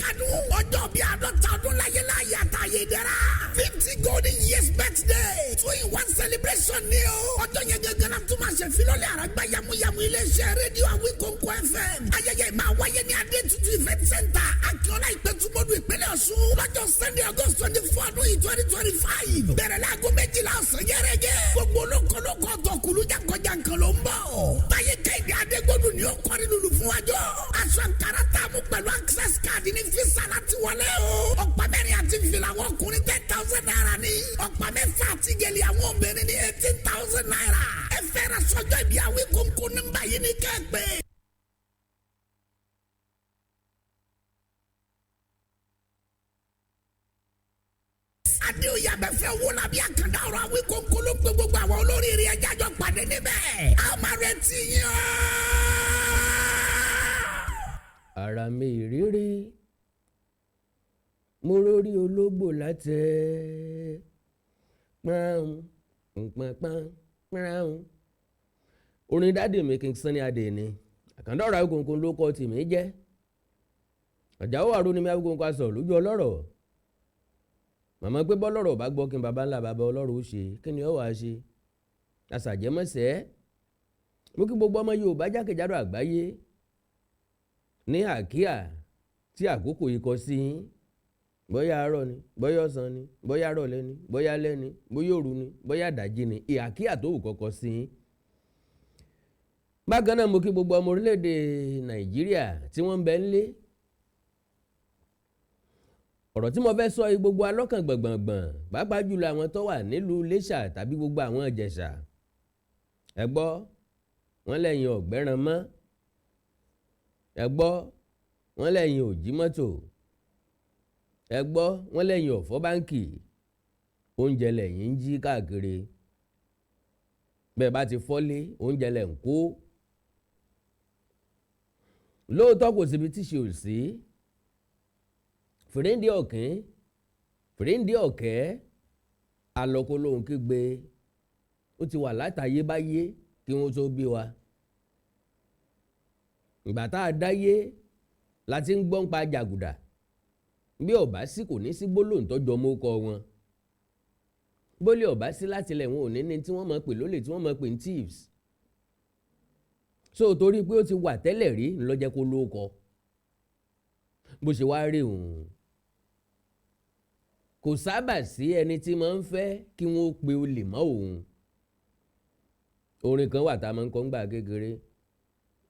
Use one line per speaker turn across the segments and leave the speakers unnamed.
kádùn. Ọjọ́ bíi 50 ọdún láyé láyé àtàyè ìdẹ́ra. 50 golden years birthday. Two in one celebration ni o. Ọjọ́ yẹn gẹ́gẹ́ la tún máa ṣe filọ́lẹ̀ àràgbá yamuyamu iléeṣẹ́ rédíò Awikonko FM. Ayẹyẹ máa wáyé ní Adétutù Event Center, Akíọ́lá, Ìpẹ́tùmọ́dù, ìpínlẹ̀ Ọ̀ṣun. Lọ́jọ́ Sunday, August 24 ọdún yìí, 2025. Bẹ̀rẹ̀ láago 12 ọ̀sán gẹ́gẹ́. Gbogbo olókolókó ọ̀tọ̀kùlú jankan-jankan ló ń bọ̀. Táyé Kẹ́hìndé Adégbòdù ni ó kọrin lulu fún wájọ́. Aṣọ àǹkárá tààmú pẹ̀lú access card ní fisa láti wọlé o. Ọ̀pá mẹ́rin àti fìlà àwọn ọkùnrin, ₦10,000 ní. Ọ̀pá mẹ́fà àti gèlè àwọn obìnrin ní ₦18,000. Ẹ fẹ́ ra sọ́jọ́ ìbí Awikonko, nọ́mbà yìí ní kẹ́gbẹ́. Adéoyè Abẹ́fẹ́ wo làbí àkàndá ọ̀rọ̀ Awikonko ló pé gbogbo àwọn olóríire, ẹja jọ pàdé níbẹ̀. A máa retí yín o.
Ara mi ìrírí, mo rórí ológbò látẹ̀ pọ́n pọ́n pọ́n pọ́n. Orin daddy mi, King Sunny Adé ni. Àkàndá ọ̀rọ̀ Awikonko ló kọ́ tèmi jẹ́. Àjàó àrò ni mi, Awikonko aṣọ lójú ọlọ́rọ̀. Màmá pé bọ́lọ́rọ̀ bá gbọ́, kí n baba ńlá baba ọlọ́rọ̀ ó ṣe, kí ni ó wàá ṣe àṣàjẹmọ́sẹ́. Mo kí gbogbo ọmọ Yorùbá jákèjádò àgbáyé ní àkíyà tí àkókò yìí kọ sí yín, bóyá àárọ̀ ni, bóyá ọ̀sán ni, bóyá ìrọ̀lẹ́ ni, bóyá alẹ́ ni, bóyá òru ni, bóyá àdájí ni, ìhàkíyà tó wù kọ́kọ́ sí yín. Bákan náà, mo kí gbogbo ọmọ orílẹ̀-èdè Nàìjíríà tí wọ́n ń bẹ ńlé. Ọ̀rọ̀ tí mo fẹ́ sọ yìí, gbogbo alọ́kàn gbọ̀ngbọ̀ngbọ̀n, pàápàá jùlọ àwọn tó wà nílùú Iléṣà tàbí gbogbo àwọn Ìjẹ̀ṣà. Ẹ gbọ́, wọ́n lẹ́yìn ọ̀gbẹ́ran mọ́. Ẹ gbọ́, wọ́n lẹ́yìn òjí mọ́tò. Ẹ gbọ́, wọ́n lẹ́yìn ọ̀fọ́ báǹkì. Oúnjẹ lẹ́yìn ń jí káàkiri. Bẹ́ẹ̀ bá ti fọ́lé, oúnjẹ lẹ̀ ń kó. Lóòótọ́, kò síbi tí ṣe ò sí. Fìríǹdì ọ̀kín, fìríǹdì ọ̀kẹ́, alọ́kó lóhun kígbe. Ó ti wà látàyébáyé kí wọ́n tó bí wa. Ìgbà tá a dáyé la ti ń gbọ́n pa jàgùdà. Bí ọ̀bá sí, kò ní sí gbólóhùn tọ́jọ́ mọ́ kọ wọn. Bólé ọ̀bá sí látilẹ̀, wọn ò ní ní tí wọ́n mọ̀ pé lólè, tí wọ́n mọ̀ pé ní thieves. So torí pé ó ti wà tẹ́lẹ̀ rí ńlọ́jẹ́ kó lóko bó ṣe wá rí òun. Kò sábà sí ẹni tí máa ń fẹ́ kí wọ́n pe olè mọ́ òun. Orin kan wà tá a máa ń kọ́ ńgbà kékeré: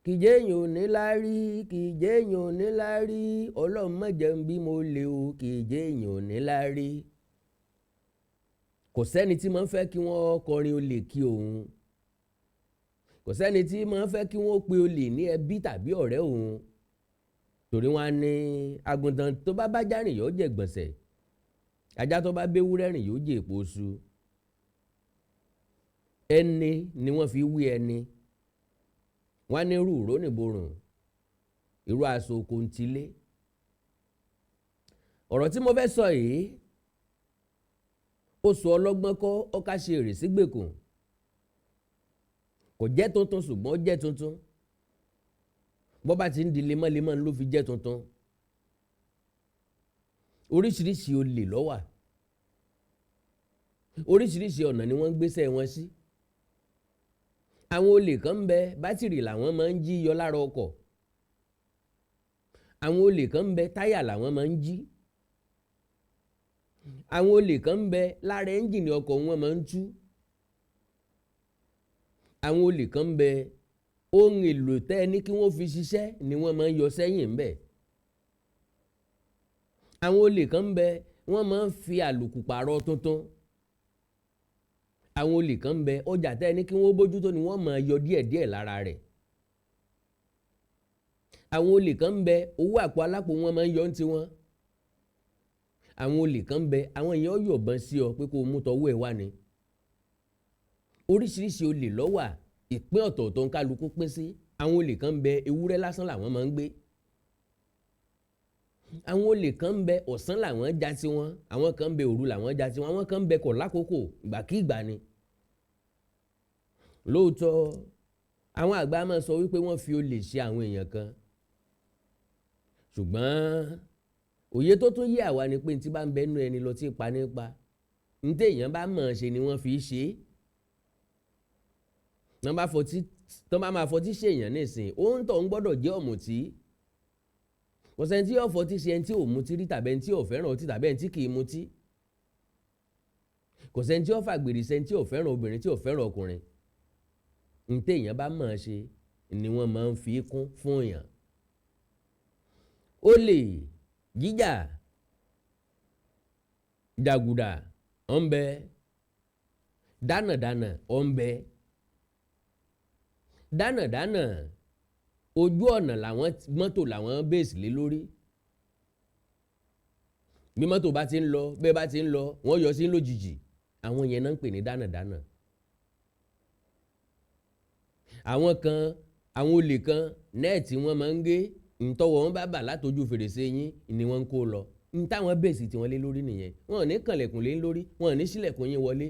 kìjẹ́ èèyàn ò ní láárí, kìjẹ́ èèyàn ò ní láárí, Ọlọ́run má jẹ́ n bí mo lè o, kìjẹ́ èèyàn ò ní láárí. Kò sẹ́ni tí máa ń fẹ́ kí wọ́n kọrin olè kí òun. Kò sẹ́ni tí máa ń fẹ́ kí wọ́n pe olè ní ẹbí tàbí ọ̀rẹ́ òun, torí wọn á ní àgùntàn tó bá bá járìn yóò jẹ gbọ̀nsẹ̀, ajá tó bá béwúrẹ́ rìn yóò jẹ èpo oṣù. Ẹni ni wọ́n fi wí ẹni. Wọ́n á ní irú ìró nìborùn, irú aṣọ oko ń tilé. Ọ̀rọ̀ tí mo fẹ́ sọ yìí, ó sọ ọlọ́gbọ́n kọ́ ọ́ká ṣe èrè sígbèkùn. Kò jẹ́ tuntun, ṣùgbọ́n ó jẹ́ tuntun. Bó bá ti ń di lemọ́lemọ́ ló fi jẹ́ tuntun. Oríṣiríṣi olè ló wà, oríṣiríṣi ọ̀nà ni wọ́n ń gbéṣẹ́ wọn sí. Àwọn olè kan ń bẹ, bátìrì làwọn máa ń jí yọ lára ọkọ̀. Àwọn olè kan ń bẹ, táyà làwọn máa ń jí. Àwọn olè kan ń bẹ, lára ẹ́ńjìnì ọkọ̀ wọn máa ń tú. Àwọn olè kan ń bẹ, ohun èlò tẹ́ ẹ ní kí wọ́n fi ṣiṣẹ́ ni wọ́n máa ń yọ sẹ́yìn ń bẹ̀. Àwọn olè kan ń bẹ, wọ́n máa ń fi àlòkù pààrọ̀ tuntun. Àwọn olè kan ń bẹ, ọjà tẹ́ ẹ ní kí wọ́n bójútó ni wọ́n máa yọ díẹ̀díẹ̀ lára rẹ̀. Àwọn olè kan ń bẹ, owó àpò alápò wọn máa ń yọ ní tiwọn. Àwọn olè kan ń bẹ, àwọn èèyàn yọ̀bọ̀n sí ọ pé kó o mú tọwọ́ ẹ̀ wá ni. Oríṣiríṣi olè ló wà, ìpín ọ̀tọ̀ọ̀tọ̀ ń kálukú pín sí. Àwọn olè kan ń bẹ, ewúrẹ́ lásán làwọn máa ń gbé. Àwọn olè kan ń bẹ, ọ̀sán làwọn já sí wọn. Àwọn kan ń bẹ, òru làwọn já sí wọn. Àwọn kan ń bẹ, kọ̀ lákòókò, ìgbàkígbà ni. Lóòótọ́, àwọn àgbà máa sọ wípé wọ́n fi olè ṣe àwọn èèyàn kan, ṣùgbọ́n Òye tó tún yé àwa ni pé tí bá ń bẹ nú ẹni lọ tí pa nípa ní téèyàn bá mọ̀ ọ́n ṣe ni wọ́n fi ṣe é. Tán bá fọtí, tán bá máa fọtí ṣèyàn nísìn, òun tó ń gbọ́dọ̀ jẹ́ ọ̀mùtí. Kò sẹ́ni tí yóò fọtí ṣe ẹni tí ò mutí rí, tàbí ẹni tí ò fẹ́ràn ọtí, tàbí ẹni tí kì í mutí. Kò sẹ́ni tí yóò fàgbèrè ṣe ẹni tí ò fẹ́ràn obìnrin, tí ò fẹ́ràn ọkùnrin. Ní téèyàn bá mọ̀ ọ́n ṣe ni wọ́n máa ń fi kún fún èèyàn. Olè jíjà, jàgùdà ọ̀ ń bẹ, dánàdánà ọ̀ ń bẹ. Dánàdánà, ojú ọ̀nà làwọn mọ́tò làwọn base lé lórí. Bí mọ́tò bá ti ń lọ, bẹ́ẹ̀ bá ti ń lọ, wọ́n yọ sí lójijì. Àwọn yẹn náà ń pè ní dánàdánà. Àwọn kan, àwọn olè kan, net wọ́n máa ń gé ntọ́wọ́ wọn bá bà látọjú fèrèsé yín ni wọ́n ń kó lọ. N táwọn base tí wọ́n lé lórí nìyẹn. Wọn ò ní kànlẹ̀kùn lé lórí, wọn ò ní sílẹ̀kùn yín wọlé.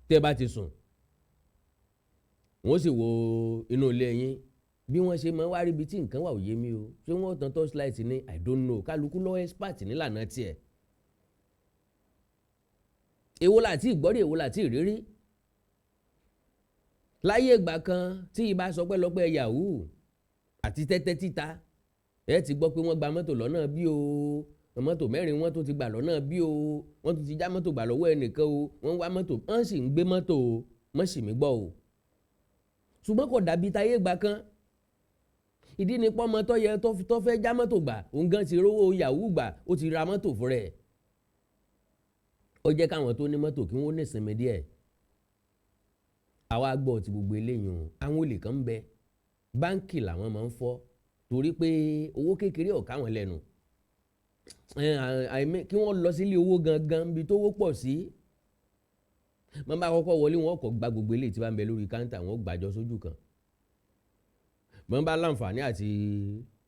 Tẹ́ bá ti sùn, wọ́n sì wo inú ilé yín. Bí wọ́n ṣe máa wá ríbi tí nǹkan wà ò yé mi o. Ṣé wọ́n tan torchlight ní? I don't know. Kálukú lọ́wọ́ expert nílànà tiẹ̀. Èwo láti ìgbọ́rí, èwo láti ìrírí? Láyé ìgbà kan tí ibà sọ pé lọ́pẹ́ yahoo àti tẹ́tẹ́ títa, ẹ ti gbọ́ pé wọ́n gba mọ́tò lọ́nà bí o, mọ́tò mẹ́rin wọ́n tó ti gbà lọ́nà bí o, wọ́n tún ti já mọ́tò gbà lọ́wọ́ ẹnìkan o, wọ́n wá mọ́tò, wọ́n sì ń gbé mọ́tò o, wọ́n sì mí gbọ́ o. Ṣùgbọ́n kò dàbí táyé ìgbà kan. Ìdí ni pọ́nmọ tó yẹ tó fẹ́ já mọ́tò gbà, òun gan ti rówó yahoo gbà, ó ti ra mọ́tò fún rẹ̀. Ó jẹ́ káwọn tó ní mọ́tò kí wọ́n ní ìsinmi díẹ̀. Àwa gbọ́ ti gbogbo eléyìí o. Àwọn olè kan ń bẹ, báńkì làwọn máa ń fọ́, torí pé owó kékeré ò ká wọn lẹ́nu. Kí wọ́n lọ sílé owó gangan bí tó wó pọ̀ sí. Wọ́n bá kọ́kọ́ wọlé, wọn kọ́ gba gbogbo eléyìí tí bá ń bẹ lórí káńtà, wọn gbàjọ sójú kan. Wọ́n bá láǹfààní àti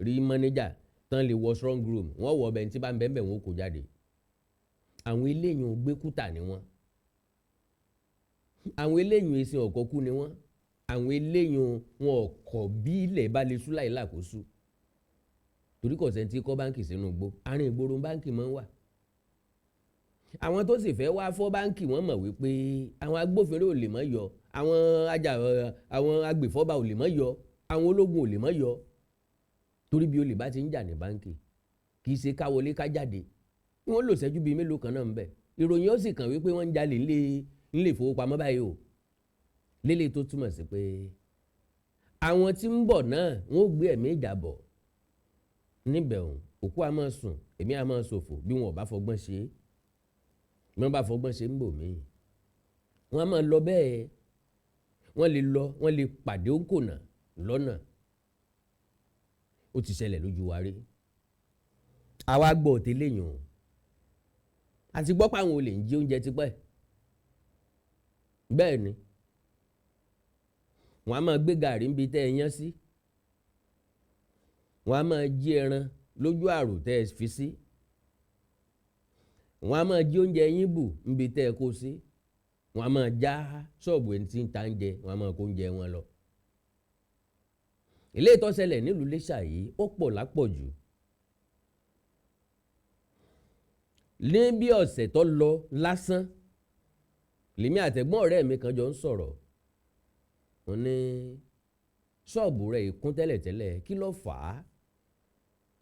rí mọ́néjà tán lè wọ strong room, wọ́n wọ ọbẹ̀ tí bá ń bẹ ń bẹ̀, wọ́n kó jáde. Àwọn eléyìí ò gbé kútà ni wọ́n. Àwọn eléyìí èsì ọ̀kọ́ kú ni wọ́n. Àwọn eléyìí wọn ọkọ̀ bí ilẹ̀ bá lè sú láì lákòóso, torí kò sẹ́ni tí kọ́ báǹkì sínú igbó. Àárín ìgboro báǹkì máa ń wà. Àwọn tó sì fẹ́ wá fọ́ báǹkì, wọ́n mọ̀ wípé àwọn agbófinró ò lè mọ́ yọ, àwọn ajá, àwọn agbèfọ́ba ò lè mọ́ yọ, àwọn ológun ò lè mọ́ yọ, torí bí olè bá ti ń jà ní báǹkì, kì í ṣe ká wọlé ká jáde. Wọ́n lò ṣẹ́jú bíi mélòó kan náà ń bẹ̀, ìròyìn ó sì kàn wípé wọ́n ń jalè nílé nílé ìfowópamọ́ báyìí o. Lélẹ̀ tó túmọ̀ sí pé àwọn tí ń bọ̀ náà, wọ́n ó gbé ẹ̀mí ìjà bọ̀ níbẹ̀. Òun òkú a máa sùn, èmi a máa ṣòfò. Bí wọn ò bá fọgbọ́n ṣe é, bí wọ́n bá fọgbọ́n ṣe ń bò míì, wọ́n á máa lọ bẹ́ẹ̀. Wọ́n lè lọ, wọ́n lè pàdé òǹkònà lọ́nà. Ó ti ṣẹlẹ̀ lójú wa rí. Àwa gbọ́ òtẹ́lẹ̀ yàn o, àti gbọ́ pé àwọn olè ń jí oúnjẹ tipẹ́. Bẹ́ẹ̀ ni wọ́n á máa gbé gàrí níbi tẹ́ ẹ yán sí, wọ́n á máa jí ẹran lójú àrò tẹ́ ẹ fi sí, wọ́n á máa jí oúnjẹ yín bù níbi tẹ́ ẹ kó sí, wọ́n á máa já ṣọ́ọ̀bù ẹni tí ń ta oúnjẹ, wọ́n á máa kó oúnjẹ wọn lọ. Ilé tó ṣẹlẹ̀ nílùú Iléṣà yìí, ó pọ̀ lápọ̀jù. Ní bí ọ̀sẹ̀ tó lọ lásán, lèmi àtẹ̀gbọ́n ọ̀rẹ́ mi kan jọ ń sọ̀rọ̀. Wọ́n ní ṣọ́ọ̀bù rẹ̀ ìkún tẹ́lẹ̀tẹ́lẹ̀, kí ló fà á?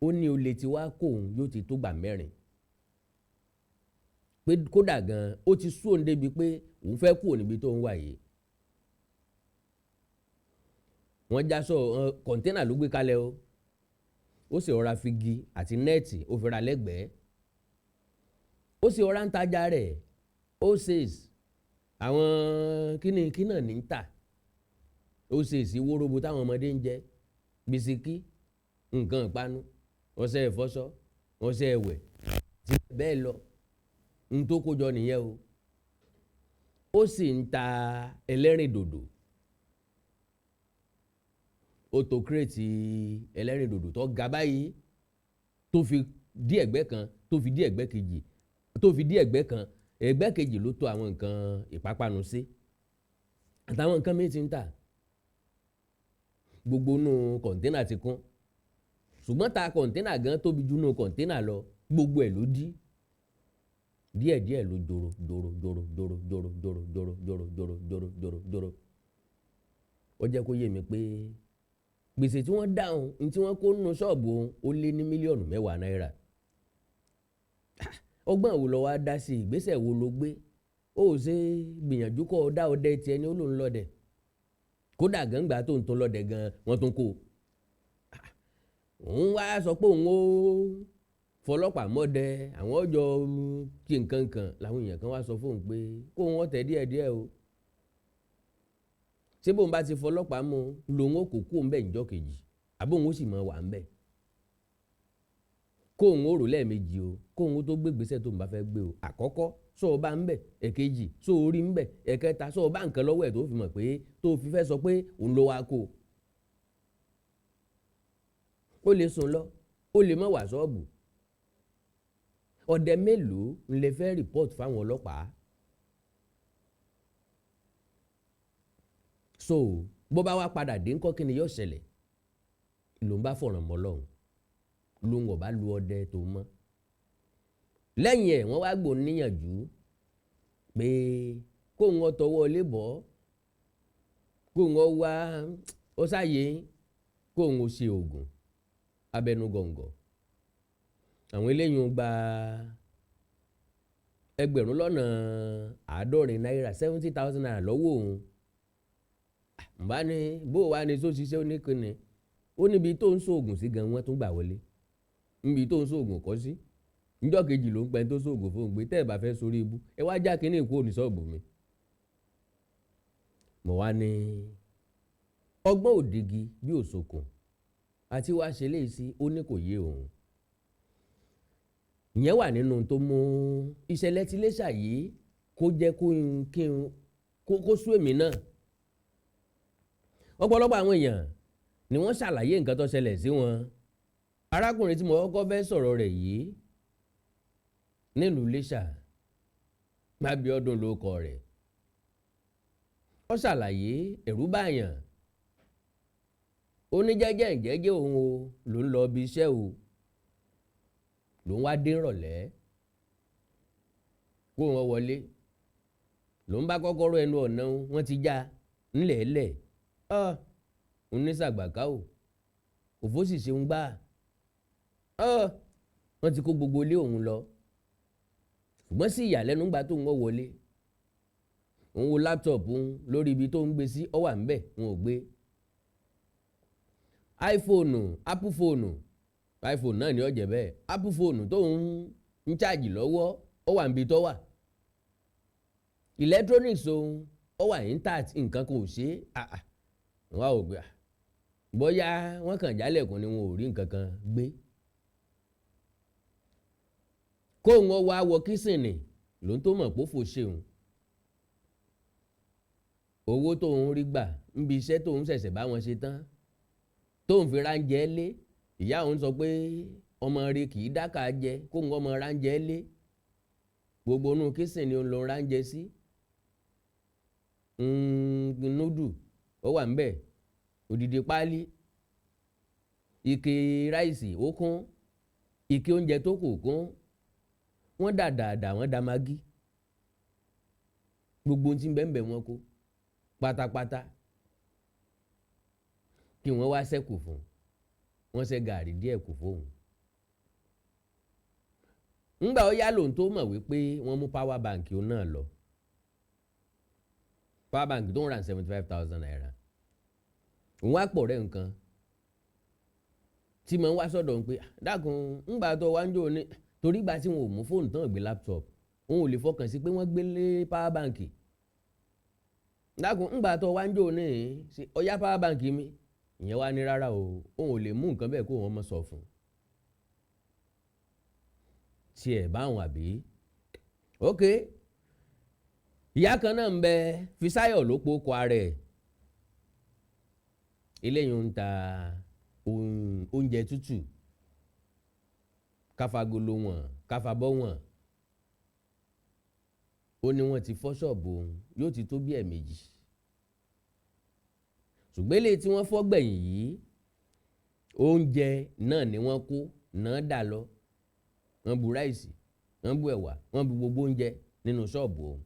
Ó ní olè tí wàá kó òun yóò ti tó gbà mẹ́rin, pé kódà gan ó ti sú òun débi pé òun fẹ́ kúrò níbi tó ń wà yìí. Wọ́n já sọ kọ̀ńténà ló gbé kalẹ̀ o. Ó sì rọra fi igi àti net, ó fi ra lẹ́gbẹ̀ẹ́, ó sì rọra ń tajà rẹ̀. Ó ṣèṣ àwọn kíni kí náà ní ń tà, ó ṣèṣì wóróbo táwọn ọmọdé ń jẹ, bisikí, nǹkan ìpanu, ọṣẹ ìfọṣọ, ọṣẹ ìwẹ̀ àti bẹ́ẹ̀ lọ. N tó kó jọ nìyẹn o. Ó sì ń ta ẹlẹ́rìndòdò. Ó tó crate ẹlẹ́rìndòdò tó ga báyìí, tó fi dí ẹ̀gbẹ́ kan, tó fi dí ẹ̀gbẹ́ kejì, tó fi dí ẹ̀gbẹ́ kan, ẹ̀gbẹ́ kejì ló tó àwọn nǹkan ìpápánu sí àtàwọn nǹkan míì tí ń tà. Gbogbo inú kọ̀ńténà ti kún, ṣùgbọ́n ta kọ̀ńténà gan tóbi jù inú kọ̀ńténà lọ. Gbogbo ẹ̀ ló dí díẹ̀díẹ̀, ló joro joro joro joro joro joro joro joro joro joro joro joro. Ó jẹ́ kó yé mi pé gbèsè tí wọ́n dáhùn ní tí wọ́n kó nínú ṣọ́ọ̀bù òun, ó lé ní mílíọ̀nù 10 náírà. Ọgbọ́n wo lọ wá dá sí? Ìgbésẹ̀ wo ló gbé? Ó ṣe gbìyànjú kọ́ ọ dá ọdẹ tiẹ̀ ní ó lóun lọ́dẹ. Kódà gàngbà tó ń tún lọ́dẹ gan, wọ́n tún kó òun wá sọ pé òun ó fọlọ́pàá mọ́dẹ àwọn ọjọ́ kí nǹkan kan. Làwọn èèyàn kan wá sọ fóun pé kó wọn tẹ̀ díẹ̀díẹ̀ o. Ṣé bóun bá ti fọlọ́pàá mú lòun ó kó kó ń bẹ̀ níjọ́ kejì, àbóun ó sì mọ̀ wà ń bẹ̀? Kóun ó rò lẹ́ẹ̀mejì o, kóun ó tó gbé ìgbésẹ̀ tó ń bá fẹ́ gbé o. Àkọ́kọ́, sọ ọ bá ń bẹ̀? Ẹ̀kejì, sọ orí ń bẹ̀? Ẹ̀kẹta, sọ ọ bá nǹkan lọ́wọ́ ẹ̀ tó fi mọ̀ pé tó fi fẹ́ sọ pé òun ló wá kó o? Ó lè sùn lọ, ó lè má wà ṣọ́ọ̀bù. Ọdẹ mélòó ń lè fẹ́ report fáwọn ọlọ́pàá? So bó bá wá padà dé ńkọ́, kí ni yóò ṣẹlẹ̀? Ló ń bá fọ̀ràn mọ́ lọ́hùn, ló ń wọ̀ bá lu ọdẹ tó mọ́. Lẹ́yìn ẹ̀, wọ́n wá gbò níyànjú pé kóun ó tọwọ́ ilé bọ́, kóun ó wá ó sáyé, kóun ó ṣe oògùn abẹnugọ̀ngọ̀. Àwọn eléyìí ń gba 70,000 náírà, 70,000 naira lọ́wọ́ òun. Nbá ní bó wàá ní sọ ṣiṣẹ́ oníkanni, ó níbi tó ń ṣoògùn sí gan, wọ́n tún gbà wọlé níbi tó ń ṣoògùn kọ́ sí. Níjọ́ kejì ló ń pẹ́ tó ṣoògùn fún un pé tẹ́ ẹ̀ bá fẹ́ sórí ibú, ẹ wá já kínní ìkú òní ṣọ́ọ̀bù mi. Mo wá ní ọgbọ́n òdigi bí òṣòkùn àti wá ṣe léyìí sí, ó ní kò yé òun. Ìyẹn wà nínú tó mú ìṣẹ̀lẹ̀ tí Iléṣà yìí kó jẹ́ kó kí n kó sú èmi náà. Ọ̀pọ̀lọpọ̀ àwọn èèyàn ni wọ́n ṣàlàyé nǹkan tó ṣẹlẹ̀ sí wọn. Arákùnrin tí mo kọ́kọ́ fẹ́ sọ̀rọ̀ rẹ̀ yìí nílùú Iléṣà, Abíọ́dún ló kọ rẹ̀. Ó ṣàlàyé, ẹ̀rù báyàn. Ó ní jẹ́jẹ́ ìjẹ́jẹ́ òun o, ló ń lọ ibi iṣẹ́ o, ló ń wá dé ìrọ̀lẹ́ kó wọn wọlé, ló ń bá kọ́kọ́rọ́ ẹnu ọ̀nà wọn ti já ńlẹ̀ẹ́lẹ̀. Ń ní sàgbàká o, òfó sì ṣe ń gbà. Wọ́n ti kó gbogbo ilé òun lọ. Ṣùgbọ́n sí ìyàlẹ́nu, gbà tó ń wọ́ wọlé, òun wo laptop òun lórí ibi tó ń gbé sí, ó wà ńbẹ̀, wọn ò gbé. iPhone, Apple phone, iPhone náà ni ó jẹ́ bẹ́ẹ̀, Apple phone tó ń charge lọ́wọ́, ó wà níbi tó wà. Electronics òun ó wà intact, nǹkan kan ò ṣe é. Wọ́n á ò gbé bóyá wọ́n kàn jálẹ̀kùn ni, wọn ò rí nǹkan kan gbé. Kóun ó wá wọ kísìnì ló ń tó mọ̀ pé fò ṣeun. Owó tóun rí gbà níbi iṣẹ́ tóun ṣẹ̀ṣẹ̀ bá wọn ṣe tán, tóun fi ránjẹ lé, ìyá òun sọ pé ọmọ rẹ̀ kì í dákà jẹ, kóun ọmọ ránjẹ lé. Gbogbo inú kísìnì òun ló ń ránjẹ sí. Núdù ó wà ńbẹ̀, odidi páálí, ike ráìsì ó kún, ike oúnjẹ tó kù kún. Wọ́n dà dà dà, wọ́n da magí, gbogbo ohun tí ń bẹ ń bẹ wọn kó pátápátá. Kí wọ́n wá ṣẹ́kù fún wọ́n, ṣe gàrí díẹ̀ kù fóun. Ńgbà ó yá lòun tó mọ̀ wípé wọ́n mú power bank òun náà lọ, power bank tó ń ra 75,000 naira. Òun wá pọ̀ rẹ̀ nǹkan tí mo ń wá sọ́dọ̀ ń pé, dákun, ńgbà tó wá ń jò ní, torí gbà tí wọn ò mú fóònù tán, gbé laptop, òun ò lè fọkàn sí pé wọ́n gbé lé power bank. Dákun, ńgbà tó wá ń jò ní ṣe ọyá power bank mi. Ìyẹn wá ní rárá o, òun ò lè mú nǹkan bẹ́ẹ̀ kó wọn mọ̀ sọ fún tiẹ̀ báwọn àbí. Ok, ìyá kan náà ń bẹ, Fisáyọ̀ ló po kọ ara ẹ̀. Eléyìí ń ta oúnjẹ tútù, káfagolo wọn, káfabọ́ wọn. Ó ní wọ́n ti fọ́ ṣọ́ọ̀bù òun, yóò ti tó bí ẹ̀ẹ̀mejì, ṣùgbọ́n eléyìí tí wọ́n fọ́ gbẹ̀yìn yìí, oúnjẹ náà ni wọ́n kó náà dà lọ. Wọ́n bu rice, wọ́n bu ẹ̀wà, wọ́n bu gbogbo oúnjẹ nínú ṣọ́ọ̀bù òun.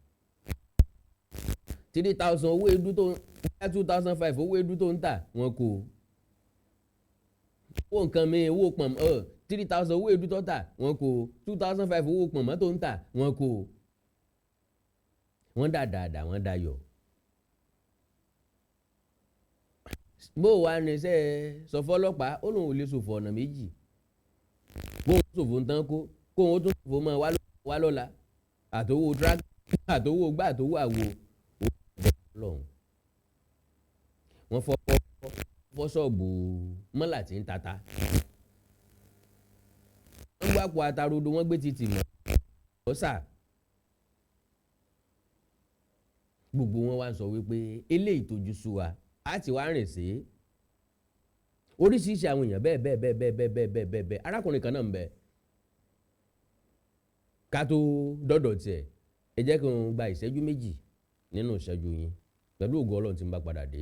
3,000 owó èédú tó ń, 2,500 owó èédú tó ń tà, wọ́n kó owó nǹkan mi, owó pọ̀nmọ́. 3,000 owó èédú tó tà, wọ́n kó. 2,500 owó pọ̀nmọ́ tó ń tà, wọ́n kó. Wọ́n dà dáadáa, wọ́n dayọ̀. Bó o wá ní sẹ́ sọ fọlọ́pàá, ó lóun ò lè ṣòfò ọ̀nà méjì. Bóun ṣòfò ń tán, kó kóun ó tún ṣòfò mọ́ wá lọ́la, àtowó tíráàkì, àtowó gbá, àtowó àwo lọ́hùn. Wọ́n fọ́ ṣọ́ọ̀bù mọ́là tí ń tata, wọ́n gbé àpò àtàrodo, wọ́n gbé títì mọ́ ọ̀sà. Gbogbo wọn wá ń sọ wípé eléyìí tójú sú wa, á ti wá rìn sí oríṣiríṣi àwọn èèyàn bẹ́ẹ̀ bẹ́ẹ̀ bẹ́ẹ̀ bẹ́ẹ̀ bẹ́ẹ̀ bẹ́ẹ̀ bẹ́ẹ̀ bẹ́ẹ̀ bẹ́ẹ̀. Arákùnrin kan náà ń bẹ. Ká tó dọ́dọ̀ tiẹ̀, ẹ jẹ́ kí n gba ìṣẹ́jú 2 nínú ìṣẹ́jú yín. Pẹ̀lú ògo Ọlọ́run, tí ń bá padà dé,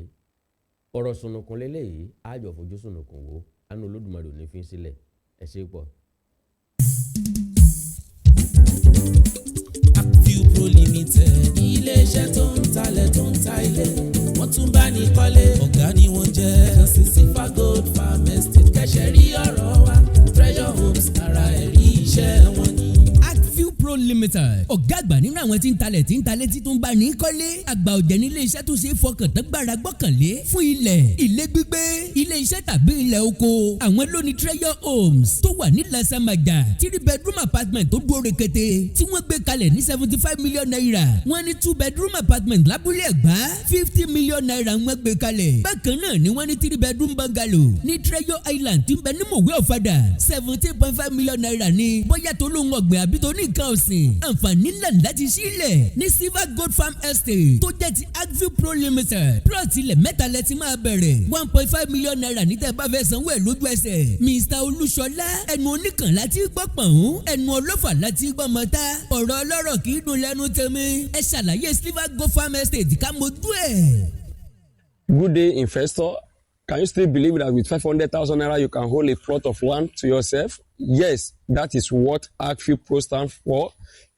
ọ̀rọ̀ sùnùkùn lélẹ́yìí, á jọ fojú sùnùkùn wò. Àánú Olódùmarè ò ní fi sílẹ̀. Ẹ ṣé pọ̀.
View Pro Limited, iléeṣẹ́ tó ń talẹ̀, tó ń ta ilé, wọ́n tún bá ní kọ́lé. Ọ̀gá ni wọ́n jẹ́. Kàn sí Silver Gold Farm Estate, kẹ́sẹ̀ rí ọ̀rọ̀ wa. Treasure Homes, ara ẹ̀rí iṣẹ́ wọn ni.
View Pro Limited, ọ̀gá àgbà nínú àwọn tí ń talẹ̀, tí ń talẹ̀, tí tó ń bá ní kọ́lé. Àgbà ọ̀jẹ̀ ní ilé iṣẹ́ tó ṣe é fọkàn tán, gbára gbọ́kànlé fún ilẹ̀, ilé gbígbé, ilé iṣẹ́ tàbí ilẹ̀ oko. Àwọn ló ní Treasure Homes tó wà ní Lasamaja, three bedroom apartment tó dúró rekete tí wọ́n gbé kalẹ̀ ní ₦75 million. Wọ́n ní two bedroom apartment lábúlé Ẹ̀gbá, ₦50 million wọ́n gbé kalẹ̀. Bákan náà ni wọ́n ní three bedroom bungalow ní Treasure Island tí ń bẹ ní Mòwe Ọ̀fadà, ₦17.5 million ní. Bóyá tó lóun ọ̀gbìn àbí tó ní nǹkan ọ̀sìn, àǹfààní ńlá láti sílẹ̀ ní Silver Gold Farm Estate tó jẹ́ ti Agview Pro Limited. Plot ilẹ̀ mẹ́ta lẹ ti máa bẹ̀rẹ̀, ₦1.5 million ní tẹ́ bá fẹ́ sanwó ẹ̀ lójú ẹsẹ̀. Mr Olúṣọlá, ẹnu oníkan láti gbọ́ pọ̀n, ẹnu ọlọ́fà láti gbọ́ mọ́ta. Ọ̀rọ̀ ọlọ́rọ̀ kì í dùn lẹ́nu tèmi. Ẹ ṣàlàyé Silver Gold Farm Estate ká mojú ẹ̀.
Good day, investor. Can you still believe that with 500,000 naira you can hold a plot of land to yourself? Yes, that is what Agview Pro stands for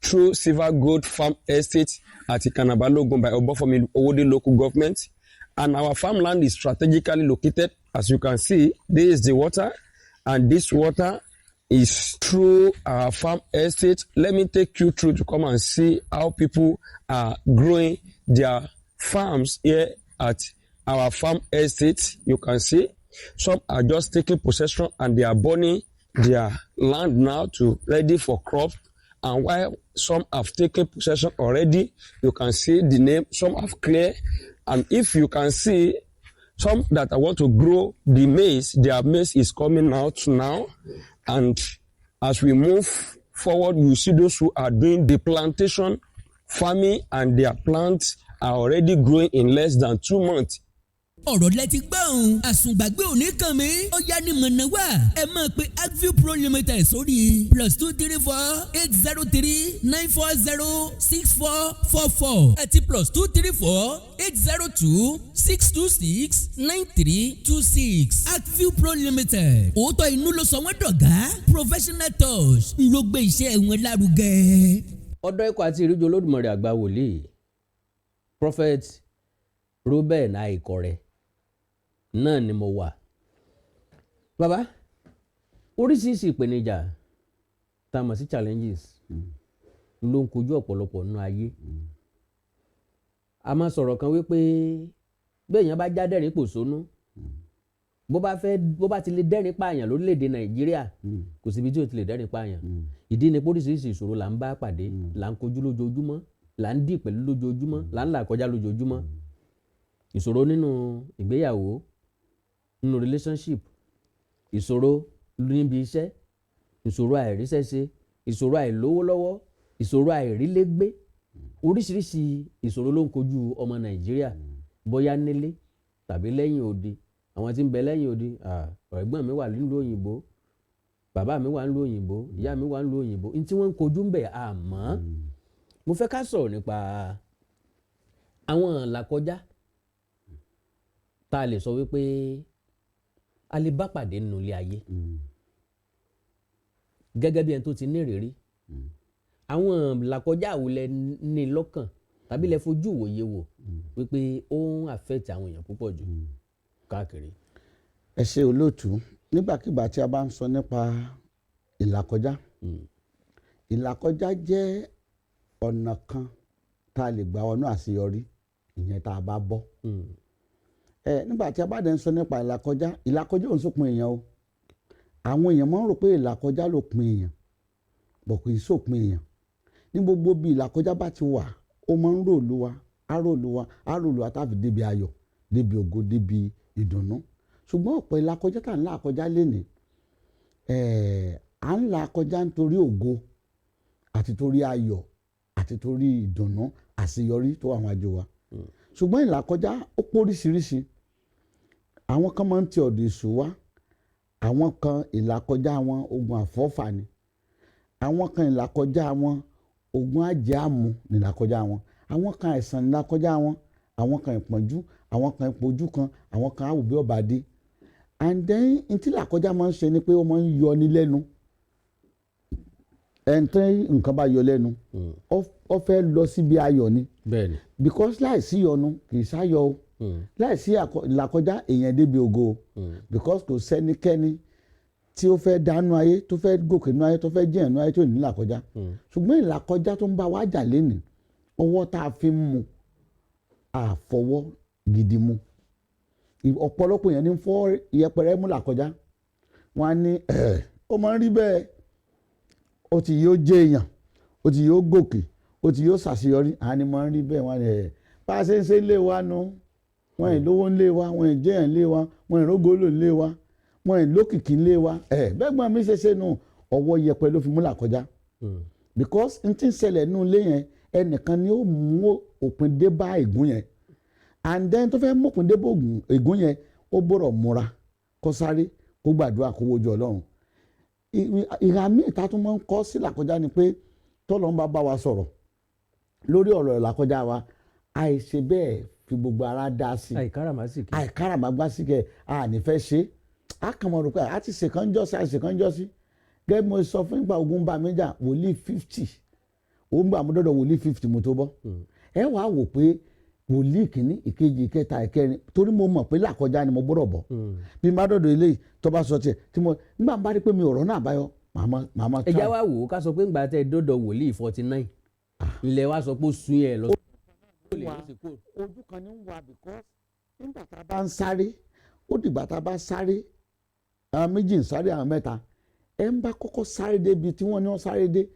through Silver Gold Farm Estate at Ikanabalogun by Obafemi Owode Local Government. And our farmland is strategically located. As you can see, this is the water, and this water is through our farm estate. Let me take you through to come and see how people are growing their farms here at our farm estate. You can see some are just taking possession and they are burning their land now to ready for crop. And while some have taken possession already, you can see the name, some have cleared. And if you can see some that I want to grow the maize, their maize is coming out now. And as we move forward, you see those who are doing the plantation farming, and their plants are already growing in less than 2 months.
Ọ̀rọ̀ lẹ ti gbọ́ òun, àsùngbàgbé òní kàn mí. Ó yá ní mọ̀nà wá, ẹ máa pe Agview Pro Limited sórí +234 803 940 6444 àti +234 802 626 9326. Agview Pro Limited, òótọ́ inú ló sọ wọ́n dọ̀gá. Professional touch ń ló gbé iṣẹ́ wọn lárugẹ.
Ọ̀dọ́ ikọ̀ àti ìríjú Olódùmarè, àgbà wòlíì, Prophet Ruben Àìkọrẹ náà ni mo wà. Bàbá, oríṣiríṣi ìpèníjà tá a mọ̀ sí challenges ló ń kojú ọ̀pọ̀lọpọ̀ nínú ayé. A máa sọ̀rọ̀ kan wípé bí èèyàn bá já dẹ́rìn pòṣónú, bó bá fẹ́, bó bá ti lè dẹ́rìn pààyàn lórílẹ̀‐èdè Nàìjíríà, kò síbi tí ò ti lè dẹ́rìn pààyàn. Ìdí ni pé oríṣiríṣi ìṣòro là ń bá pàdé, là ń kojú lójoojúmọ́, là ń dì pẹ̀lú lójoojúmọ́, là ń là kọjá lójoojúmọ́. Ìṣòro nínú ìgbéyàwó, nínú relationship, ìṣòro níbi iṣẹ́, ìṣòro àìríṣẹ́ṣe, ìṣòro àìlówó lọ́wọ́, ìṣòro àìrílégbé, oríṣiríṣi ìṣòro ló ń kojú ọmọ Nàìjíríà, bóyá nílé tàbí lẹ́yìn odi. Àwọn tí ń bẹ lẹ́yìn odi, ẹ̀gbọ́n mi wà nílùú òyìnbó, bàbá mi wà nílùú òyìnbó, ìyá mi wà nílùú òyìnbó, ní tí wọ́n ń kojú ń bẹ̀. Àmọ́ mo fẹ́ ká sọ̀rọ̀ nípa àwọn làkọjá tá a lè sọ wípé a lè bá pàdé nínú ilé ayé. Gẹ́gẹ́ bí ẹni tó ti ní ìrírí, àwọn làkọjá wo lẹ ní lọ́kàn tàbí lẹ fojú ìwòye wò wípé ó ń affect àwọn èèyàn púpọ̀ jù káàkiri?
Ẹ ṣe, olóòtú. Nígbàkigbà tí a bá ń sọ nípa ìlàkọjá, ìlàkọjá jẹ́ ọ̀nà kan tá a lè gbà wọnú àṣeyọrí, ìyẹn tá a bá bọ́. Ẹ nígbà tí a bá dẹ̀ ń sọ nípa ìlàkọjá, ìlàkọjá ò ń sópin èèyàn o. Àwọn èèyàn máa ń rò pé ìlàkọjá ló pin èèyàn bọ̀, kì í sópin èèyàn. Ní gbogbo bí ìlàkọjá bá ti wà, ó máa ń ròlú wa, á ròlú wa, á ròlú wa, tá a fi débi ayọ̀, débi ògo, débi ìdùnnú. Ṣùgbọ́n ọ̀pọ̀ ìlàkọjá tá à ń là kọjá lénìí, à ń là kọjá nítorí ògo àti torí ayọ̀ àti torí ìdùnnú, àṣeyọrí tó wà wájú wa. Ṣùgbọ́n ìlàkọjá ó póríṣiríṣi. Àwọn kan máa ń ti ọ̀dọ̀ èṣù wá. Àwọn kan, ìlàkọjá wọn, ogun àfọ́fà ni. Àwọn kan, ìlàkọjá wọn, ogun àjẹ́ àmú ní ìlàkọjá wọn. Àwọn kan, àìsàn ní ìlàkọjá wọn. Àwọn kan, ìpọ́njú. Àwọn kan, ìpojú kan. Àwọn kan, àwòbí ọba dé. And then, n tí ìlàkọjá máa ń ṣe ni pé ó máa ń yọ ní lẹ́nu. Ẹni tí nǹkan bá yọ lẹ́nu, ó fẹ́ lọ síbi ayọ̀ ni. Because láìsí ìyọnu, kì í sáyọ̀ o. Láìsí ìlàkọjá, èèyàn débi ògo o, because kò sẹ́nikẹ́ni tí ó fẹ́ dánú ayé, tó fẹ́ gòkè nú ayé, tó fẹ́ jẹ́ nú ayé, tó ní ìlàkọjá. Ṣùgbọ́n ìlàkọjá tó ń bá wa jà lénìí, ọwọ́ tá a fi ń mu, àfọwọ́ gidi mu. Ọ̀pọ̀lọpọ̀ èèyàn ní fọ́ yẹpẹrẹ mú làkọjá. Wọn á ní ẹ̀ ó máa ń rí bẹ́ẹ̀, ó ti yóò jẹ́ èèyàn, ó ti yóò gòkè, ó ti yóò ṣàṣeyọrí, àá ní máa ń rí bẹ́ẹ̀. Wọn á ní ẹ̀ bá a ṣe ń ṣe ń lé wa nu, wọn ì lówó ń lé wa, wọn ì jẹ́yàn ń lé wa, wọn ì rógólò ń lé wa, wọn ì lókìkí ń lé wa. Ẹ̀ bẹ́gbọ́n mi ṣe ṣe nu, ọwọ́ yẹpẹrẹ ló fi mú làkọjá, because n tí ń ṣẹlẹ̀ nínú ilé yẹn, ẹnìkan ni ó mú òpin dé bá ègún yẹn. And then, tó fẹ́ mú òpin dé bá ègún yẹn, ó gbọ́dọ̀ múra, kó sáré, kó gbàdúrà, kó wojú Ọlọ́run. Ìhà míì tá a tún máa ń kọ́ sí làkọjá ni pé tọ́lọ́run bá bá wa sọ̀rọ̀ lórí ọ̀rọ̀ ìlàkọjá wa, àìṣe bẹ́ẹ̀ fi gbogbo ara dá sí i.
Àìkáràmásìkì.
Àìkáràmágbásíkẹ, a ní fẹ́ ṣe é. A kàn mọ̀ rò pé a ti ṣèkánjọ́ sí, a ṣèkánjọ́ sí. Gẹ́gẹ́ bí mo sọ fún nípa ogun bá mi jà, wòlíì 50 òun gbà mú dọ́dọ̀ wòlíì 50 mo tó bọ́. Ẹ wàá wò pé wòlíì kìíní, ìkejì, ìkẹta, ìkẹrin, torí mo mọ̀ pé làkọjá ni mo gbọ́dọ̀ bọ̀. Bí n bá dọ̀dọ̀ eléyìí, tó bá sọ tiẹ̀, tí mo nígbà bá rí pé mi ò rọ́nà àbáyọ, màá má
Ẹ já wá wò ó, ká sọ pé ńgbà tẹ dọ́dọ̀ wòlíì 49 ńlẹ̀ wá sọ pé ó sun ẹ̀ lọ.
Ojú kan ní ń wà, because nígbà tá a bá ń sáré, ó dìgbà tá a bá sáré, àwọn méjì ń sáré, àwọn mẹ́ta, ẹ ń bá kọ́kọ́ sáré débi tí wọ́n ní wọ́n sáré dé,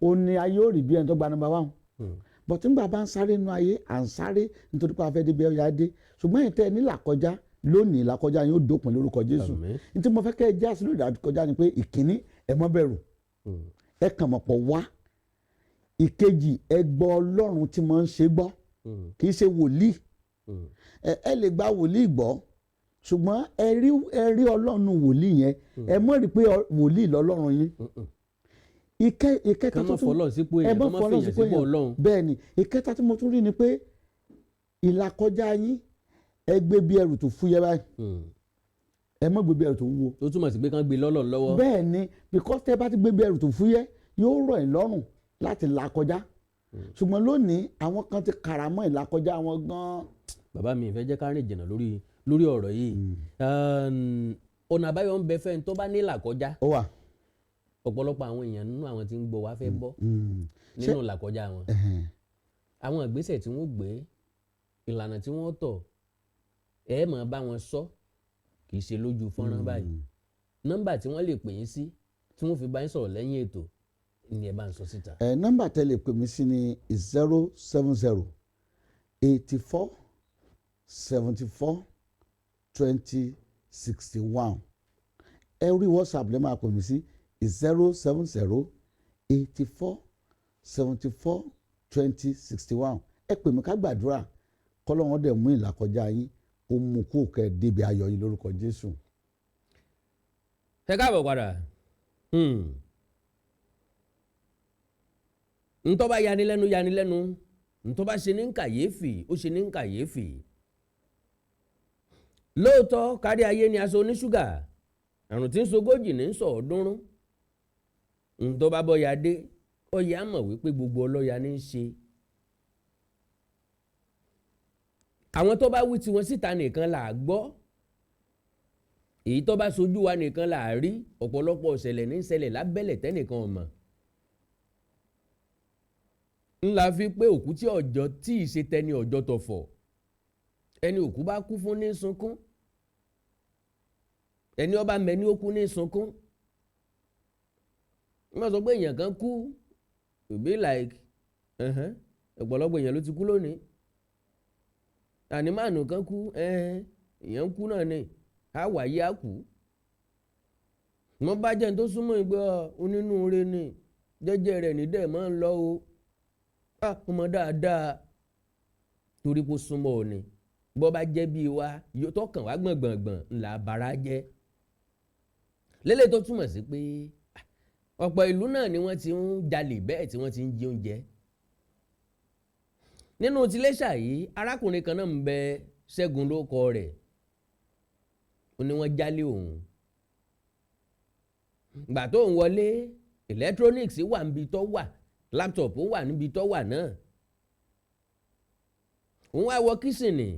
ó ní ayé ó rí bí ẹni tó gba number one. But nígbà bá ń sáré nínú ayé, à ń sáré nítorí pé a fẹ́ débi ẹ̀yà dé. Ṣùgbọ́n ìtẹ́ ní làkọjá lónìí, làkọjá yóò dópin lórúkọ Jésù.
Àmín.
Ní tí mo fẹ́ kẹ́ ẹ já sí lórí ìlàkọjá ni pé, ìkíní, ẹ má bẹ̀rù, ẹ kàn mọ̀ pọ̀ wá. Ìkejì, ẹ gbọ́ Ọlọ́run tí mo ń ṣe gbọ́, kì í ṣe wòlíì. Ẹ lè gba wòlíì gbọ́, ṣùgbọ́n ẹ rí Ọlọ́run wòlíì yẹn, ẹ mọ̀ rí pé wòlíì lọ́lọ́run yín. Ìkẹta
Kán
tó
má
tún
fọlọ́run sípò
ẹ
èèyàn,
má
kán má
fọlọ́run
fèèyàn
sípò
sípò
èèyàn.
Ọlọ́run.
Bẹ́ẹ̀ ni. Ìkẹta tí mo tún rí ni pé ìlàkọjá yín, ẹ gbé bí ẹrù tó fúyẹ́ báyìí. Ẹ má gbé bí ẹrù tó wúwo.
Tó túmọ̀ sí pé kán gbé lọ́lọ́ lọ́wọ́.
Bẹ́ẹ̀ ni, because tẹ́ bá ti gbé bí ẹrù tó fúyẹ́, yóò rọ̀ ẹ́ lọ́rùn láti là kọjá. Ṣùgbọ́n lónìí, àwọn kan ti kàràmọ́ ìlàkọjá wọn gan-an.
Bàbá mi, ìfẹ́ jẹ́ ká rìn jìnnà lórí ọ̀rọ̀ yìí. Ọ̀nà àbáyọ ń bẹ fẹ́ni tó bá ní ìlàkọjá?
Ó wà.
Ọ̀pọ̀lọpọ̀ àwọn èèyàn nínú àwọn tí ń gbọ́ wá fẹ́ bọ́ nínú ìlàkọjá wọn. Àwọn ìgbésẹ̀ tí wọ́n gbé, ìlànà tí wọ́n tọ̀, ẹ máa bá wọn sọ, kì í ṣe lójú fọ́nrán báyìí. Nọ́mbà tí wọ́n lè pè yín sí, tí wọ́n fi bá yín sọ̀rọ̀ lẹ́yìn ètò ni ẹ bá ń sọ síta.
Ẹ nọ́mbà tẹ́ lè pè mí sí ni 070 84 74 20 61. Ẹ rí WhatsApp lè máa pè mí sí 070 84 74 20 61. Ẹ pè mí ká gbàdúrà, kọ́lọ́run dẹ̀ mú ìlàkọjá yín, kó mú kó kẹ́ ẹ débi ayọ̀ yín lórúkọ Jésù.
Ẹ káàbọ̀ padà. Ntọ́ bá yanilẹ́nu yanilẹ́nu, ntọ́ bá ṣe ní kàyéfì, ó ṣe ní kàyéfì. Lóòótọ́, kárí ayé ni aṣọ oníṣúgà, àrùn tí ń sogójì ní sọ ọ̀ọ́dúnrún. Ntọ́ bá bọ́ya dé, ọ̀yà mọ̀ wípé gbogbo ọlọ́ya ní í ṣe. Àwọn tó bá wí tiwọn síta nìkan là á gbọ́, èyí tó bá sojú wa nìkan là á rí. Ọ̀pọ̀lọpọ̀ ìṣẹ̀lẹ̀ ní í ṣẹlẹ̀ lábẹ́lẹ̀ tẹ́nìkan ò mọ̀. Ńlá fi pé òkú tí ọjọ́ tí ì ṣe tẹni ọjọ́ tọ̀fọ̀, ẹni òkú bá kú fún ní sunkún, ẹni ọba mẹni ó kú ní sunkún. Wọ́n sọ pé èèyàn kan kú, it be like ọ̀pọ̀lọpọ̀ èèyàn ló ti kú lónìí. Àní máàlù kan kú, èèyàn ń kú náà ni, á wáyé á kú. Wọ́n bá jẹ́ ní tó súnmọ́ ìgbẹ́ onínúure ni, jẹ́jẹ́ rẹ̀ ní dẹ̀ máa ń lọ o, ọmọ dáadáa, torí kó súnmọ́ ọ ni. Bọ́ bá jẹ́ bíi wa tọkàn wá gbọ̀ngbọ̀ngbọ̀n ńlá bara jẹ́. Lélẹ̀ tó túmọ̀ sí pé ọ̀pọ̀ ìlú náà ni wọ́n ti ń jalè bẹ́ẹ̀ tí wọ́n ti ń jí oúnjẹ. Nínú tiléṣà yìí, arákùnrin kan náà ń bẹ, Ṣẹ́gun ló kọ rẹ̀, ó ní wọ́n jálé òun. Gbà tó ń wọlé, electronics wà níbi tó wà, laptop wà níbi tó wà náà. Òun wá wọ kíṣìnì,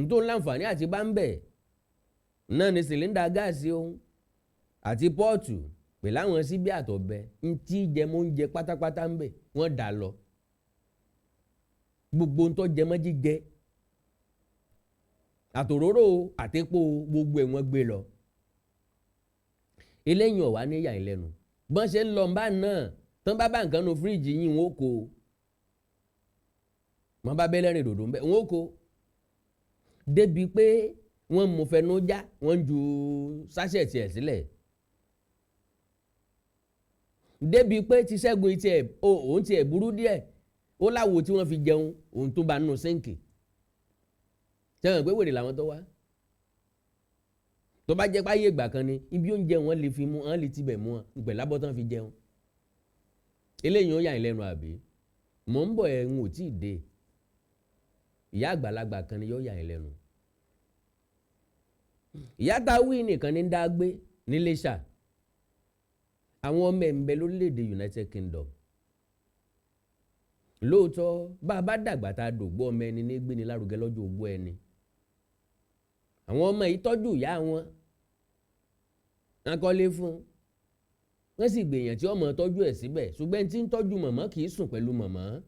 ntó láǹfààní àti bá ń bẹ̀ náà ní cylinder gas òun àti pot pẹ̀lú àwọn síbí àtọ̀bẹ ntí jẹmọ́ oúnjẹ pátápátá ń bẹ̀, wọ́n dà lọ. Gbogbo ntọ́ jẹmọ́ jíjẹ, àtòróró, àtẹ́pọ̀, gbogbo ẹ̀ wọ́n gbé lọ. Eléyìí ọ̀wá níyà ìlẹ́nu bọ́n ṣe ń lọ bá náà tán bá bá nǹkan nu fíríjì yìí, wọ́n kó wọ́n bá bẹ́lẹ́rìn dòdò ń bẹ́, wọ́n kó débi pé wọ́n mú fẹnu já, wọ́n ju sachet ẹ̀ sílẹ̀, débi pé ti Ṣẹ́gun tiẹ̀ òun tiẹ̀ burú díẹ̀, ó láwo tí wọ́n fi jẹun òun tó bá nù sink. Sẹ́wọ̀n pé wèrè làwọn tó wá? Tó bá jẹ́ páyé ìgbà kan ni, ibi oúnjẹ wọn lè fi mú wọn, lè tibẹ̀ mú wọn pẹ̀lú abọ́ tán fi jẹun. Eléyìí ó yà yín lẹ́nu àbí? Mò ń bọ̀, ẹ̀ ń ò tí ì dé. Ìyá àgbàlagbà kan ni yóò yà yín lẹ́nu. Ìyá tá a wí nìkan ní dá gbé níléṣà, àwọn ọmọ ẹ̀ ń bẹ lórílẹ̀‐èdè United Kingdom. Lóòótọ́, bá a bá dàgbà tá a dògbó, ọmọ ẹni ní gbéni lárugẹ lọ́jọ́ ogbó ẹni. Àwọn ọmọ yìí tọ́jú ìyá wọn, wọn kọ́lé fún wọ́n, sì gbèyàn tí ọmọ tọ́jú ẹ̀ síbẹ̀. Ṣùgbọ́n tí ń tọ́jú mọ̀mọ́ kì í sùn pẹ̀lú mọ̀mọ́.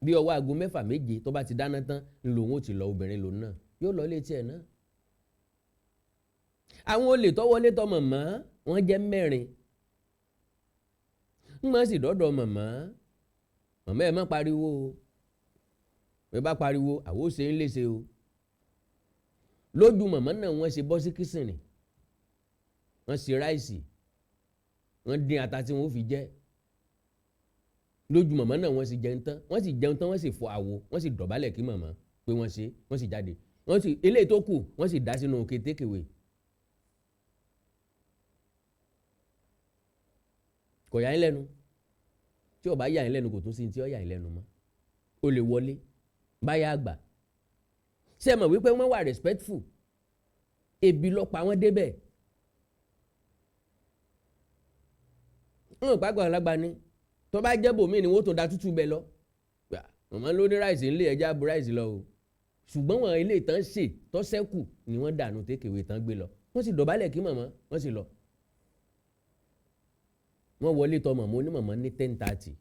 Bí ọwọ́ aago 6, 7 tó bá ti dáná tán ń lòun ó ti lọ. Obìnrin lòun náà yóò lọ létí ẹ̀ náà. Àwọn olè tó wọlé tọ̀ mọ̀mọ́, wọ́n jẹ́ 4. Ń mọ̀ sí dọ́dọ̀ mọ̀mọ́. "Mọ̀mọ́, ẹ̀ má pariwo o. Ẹ bá pariwo, àwo ṣe ń léṣe o." Lójú mọ̀mọ́ náà, wọ́n ṣe bọ́ sí kitchen, wọ́n ṣe rice, wọ́n dín ata tí wọ́n fi jẹ. Lójú mọ̀mọ́ náà, wọ́n sì jẹun tán. Wọ́n sì jẹun tán, wọ́n sì fọ àwo, wọ́n sì dọ̀bálẹ̀ kí mọ̀mọ́ pé wọ́n ṣe. Wọ́n sì jáde, wọ́n sì eléyìí tó kù, wọ́n sì dá sínú òkè tékèwé. Kò yà yín lẹ́nu? Tí ó bá yà yín lẹ́nu, kò tún sí tí ó yà yín lẹ́nu mọ́. Ó lè wọlé báyà àgbà. Ṣé ẹ mọ̀ wípé wọ́n wà respectful? Ebi ló pa wọ́n débẹ̀. Wọn pàápàá lágbá ni. Tó bá jẹ́ bòmíì ni, wọ́n tó da tútù bẹ lọ. Màmá ló ní rice ńlẹ̀, ẹja bu rice lọ o. Ṣùgbọ́n wọn ilé ìtàn ṣe tọ́sẹ́kù ni wọ́n dànù tékèwé tán gbé lọ. Wọ́n sì dọ̀bálẹ̀ kí màmá, wọ́n sì lọ. Wọ́n wọlé tọ̀ màmá onímọ̀mọ́ ní 10:30.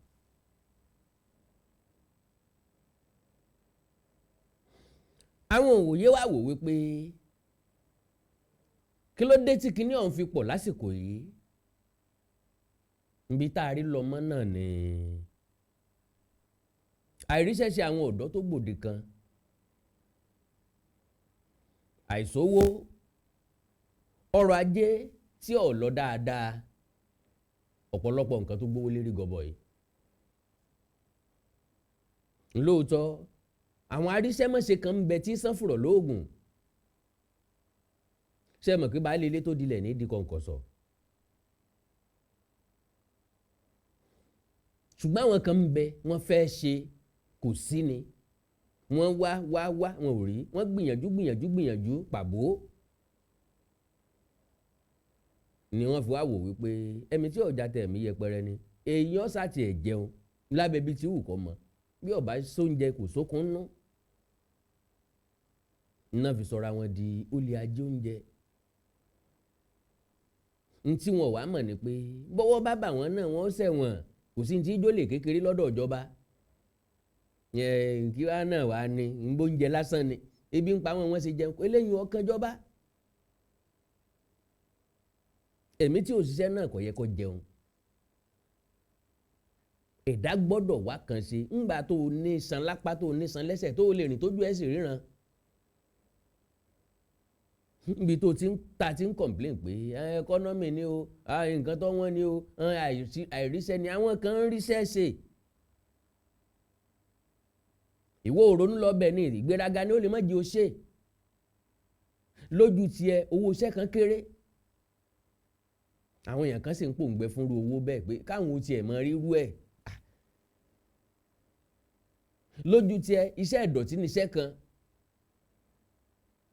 Àwọn òwòye wá wò wípé kí ló dé tí kinní ọ̀hún fi pọ̀ lásìkò yìí? Níbi tá a rí lọ́mọ náà ni àìríṣẹ́ṣe àwọn ọ̀dọ́ tó gbòde kan, àìsówó, ọrọ̀ ajé tí ò lọ dáadáa, ọ̀pọ̀lọpọ̀ nǹkan tó gbówó lérí gọbọi. Lóòótọ́, àwọn aríṣẹ́mọṣe kan ń bẹ tí sánfùrọ̀ lóògùn. Ṣé mọ̀ pé baálé ilé tó dilẹ̀ ní di kọ̀ǹkọ̀sọ̀? Ṣùgbọ́n àwọn kan ń bẹ, wọ́n fẹ́ ṣe, kò sí ni. Wọ́n wá wá wá, wọn ò rí. Wọ́n gbìyànjú gbìyànjú gbìyànjú, pàbó. Ni wọ́n fi wá wò wípé ẹ̀mí tí ọ̀já tẹ̀ mí yẹpẹrẹ ni èèyàn sá tiẹ̀ jẹun lábẹ́ bí tí wù kọ́ mọ́, bí ọba sóúnjẹ kò sókun nú iná fi sọra wọn di olè ajé oúnjẹ. Ntí wọn wàá mọ̀ ni pé bọ́wọ́ bá bà wọ́n náà, wọ́n ṣẹ̀wọ̀n. Kò sí ní tí jólè kékeré lọ́dọ̀ ìjọba. Kí wàá náà wàá ní nbóúnjẹ lásán ni, ebi ń pa wọn, wọ́n ṣe jẹun eléyìí ọkàn jọba. Ẹ̀mí tí òṣìṣẹ́ náà kò yẹ kó jẹun. Ẹ̀dá gbọ́dọ̀ wá kàn ṣe ńgbà tó o ní san lápá, tó o ní san lẹ́sẹ̀, tó o lè rìn, tójú ẹ̀ sì ríran, níbi tó ti ń ta ti ń complain pé economy ni o, nǹkan tó wọ́n ni o, àìríṣẹ́ ni. Àwọn kan ń ríṣẹ́ ṣe, ìwọ òrónú lọ bẹ̀ ní ìgbéraga ni ó lè má jẹ́ o ṣe. Lójú tiẹ̀, owó iṣẹ́ kan kéré, àwọn èèyàn kan sì ń pòǹgbẹ fúnru owó bẹ́ẹ̀ pé káwọn tiẹ̀ mọ rírú ẹ̀. Lójú tiẹ̀, iṣẹ́ ìdọ̀tí ni iṣẹ́ kan.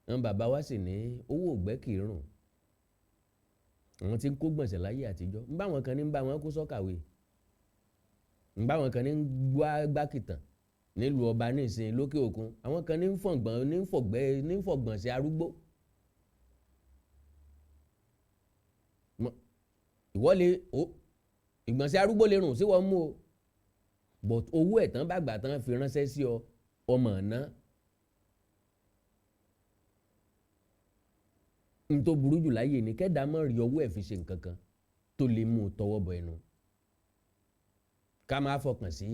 Àwọn bàbá wa sì ní owó ògbẹ́ kì í rùn. Àwọn tí ń kó gbọ̀nsẹ̀ láyé àtijọ́, ń bá wọn kan ní ń bá wọn kó sọ́kàwé, ń bá wọn kan ní ń gbá kìtàn nílùú ọba nísìnyí lókè òkun, àwọn kan ní ń fọ̀gbọ̀n, ní ń fọ̀gbẹ́, ní ń fọ̀gbọ̀nsẹ̀ arúgbó. Ìwọ lè o ìgbọ̀nsẹ̀ arúgbó lè rùn sí wọn mú o, but owó ẹ̀ tán bá gbà tán fi ránṣẹ́ sí ọ, ọmọ ọ̀nà. N tó burú jù láyé ni kẹ́dàá mọ̀ rí ọwọ́ ẹ̀ fi ṣe nǹkan kan tó lè mú un tọwọ́ bọ ẹnu. Ká máa fọkàn sí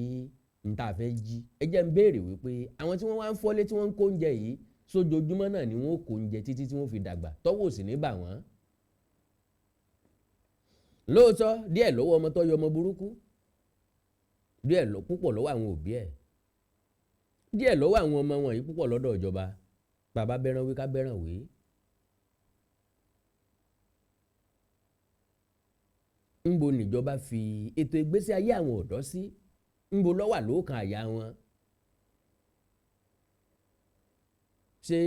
n tá a fẹ́ jí. Ẹ jẹ́ n béèrè wípé àwọn tí wọ́n wá ń fọ́lé, tí wọ́n ń kó oúnjẹ yìí sójoojúmọ́ náà ni wọ́n ó kó oúnjẹ títí tí wọ́n fi dàgbà, tọ́wọ́ ò sì ní bà wọ́n. Lóòótọ́, díẹ̀ lọ́wọ́ ọmọ tó yọ ọmọ burúkú, díẹ̀ púpọ̀ lọ́wọ́ àwọn òbí ẹ̀, díẹ̀ lọ́wọ́ àwọn ọmọ wọ̀nyí, púpọ̀ lọ́dọ̀ ìjọba. Bàbá bẹ́ràn wí ká bẹ́ràn wí. Ńbo níjọba fi ètò ìgbésí ayé àwọn ọ̀dọ́ sí? Ńbo ló wà lóòkàn àyà wọn? Ṣé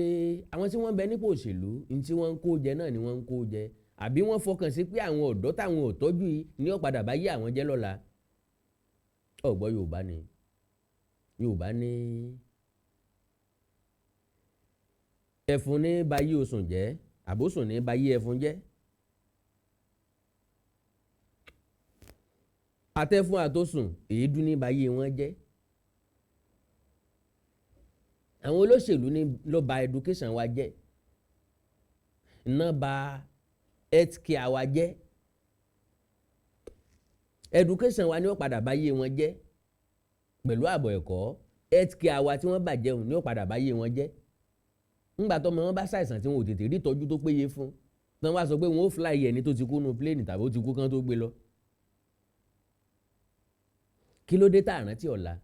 àwọn tí wọ́n ń bẹ nípò òṣèlú ní tí wọ́n ń kó jẹ náà ni wọ́n ń kó jẹ, àbí wọ́n fọkàn sí pé àwọn ọ̀dọ́ táwọn ò tọ́jú yìí ní ó padà bá yé àwọn jẹ́ lọ́la? Ọ̀gbọ́ Yorùbá ni, Yorùbá ní ẹfun ní bayé osùn jẹ́, àbósùn ní bayé ẹfun jẹ́. Àtẹfun àtosùn, èédú ní bayé wọn jẹ́. Àwọn olóṣèlú ní ló ba education wa jẹ́, iná ba health care wa jẹ́. Education wa ni ó padà bayé wọn jẹ́ pẹ̀lú ààbọ̀ ẹ̀kọ́. Health care wa tí wọ́n bàjẹ́ òun ni ó padà bayé wọn jẹ́. Ńgbà tọ́mọ wọn bá ṣàìsàn tí wọn ò tètè rí ìtọ́jú tó péye fún, tí wọ́n wá sọ pé wọn ó fly ẹni tó ti kú nu plane tàbí ó ti kú kán tó gbé lọ. Kí ló dé tá a rántí ọ̀la?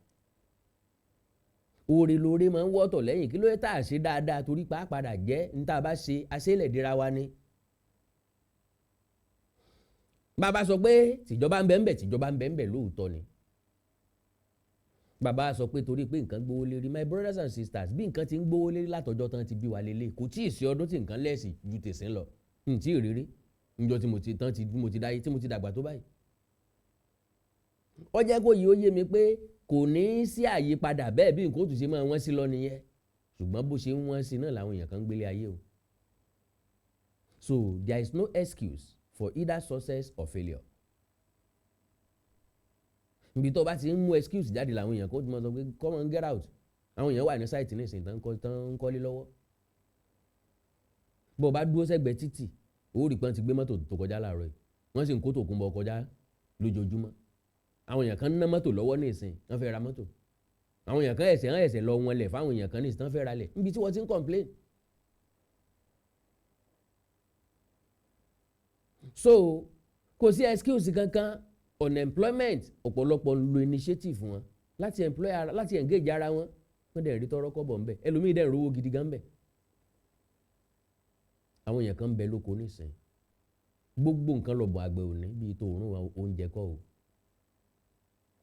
Oore lóore máa ń wọ́tọ̀ lẹ́yìn. Kí ló dé tá a ṣe dáadáa? Torí pàápàá jẹ́ ní tá a bá ṣe aṣẹ́lẹ̀ dira wa ni. Bàbá sọ pé tìjọba ń bẹ ń bẹ, tìjọba ń bẹ ń bẹ, lóòótọ́ ni. Bàbá sọ pé torí pé nǹkan gbówó lérí. My brothers and sisters, bí nǹkan ti ń gbówó lérí látọjọ́ tán ti bí wa lélẹ̀, kò tí ì sí ọdún tí nǹkan lẹ́sì ju tèsín lọ. N tí ì rírí níjọ́ tí mo ti tán tí mo ti dáyé, tí mo ti dàgbà tó báyìí. Ó jẹ́ kó yìí ó yé mi pé kò ní í sí àyípadà bẹ́ẹ̀, bí nǹkan ó tún ṣe máa wọ́n sí lọ nìyẹn. Ṣùgbọ́n bó ṣe ń wọ́n sí náà làwọn èèyàn kan ń gbélé ayé o. So there is no excuse for either success or failure. Ibi tó bá ti ń mú excuse jáde làwọn èèyàn kó tó máa sọ pé, "Come on, get out." Àwọn èèyàn wà ní site nísìnyí tán ń kọ́lé lọ́wọ́. Bó o bá dúró sẹ́gbẹ̀ẹ́ títì, ó rí pọ́n ti gbé mọ́tò tó kọjá láàárọ̀ yìí, wọ́n sì ń kó tòkunbọ̀ kọjá lójoojúmọ́. Àwọn èèyàn kan ń ná mọ́tò lọ́wọ́ nísìnyí, wọ́n fẹ́ ra mọ́tò. Àwọn èèyàn kan ẹ̀sẹ̀ hàn ẹ̀sẹ̀ lọ wọn lẹ̀ fáwọn èèyàn kan nísìnyí tán fẹ́ ra lẹ̀ níbi tí wọ́n ti ń complain. So kò sí excuse kankan. Unemployment, ọ̀pọ̀lọpọ̀ ń lo initiative wọn láti employ ara, láti engage ara wọn, wọ́n dẹ̀ rí tọ́rọ́ kọ́bọ̀ ńbẹ̀. Ẹlòmíì dẹ̀ ń rówó gidi gan ńbẹ̀. Àwọn èèyàn kan ń bẹ lóko nísìnyí, gbogbo nǹkan lọ̀bọ̀ àgbẹ̀ òní bíi tòórùn oúnjẹ kọ́ o.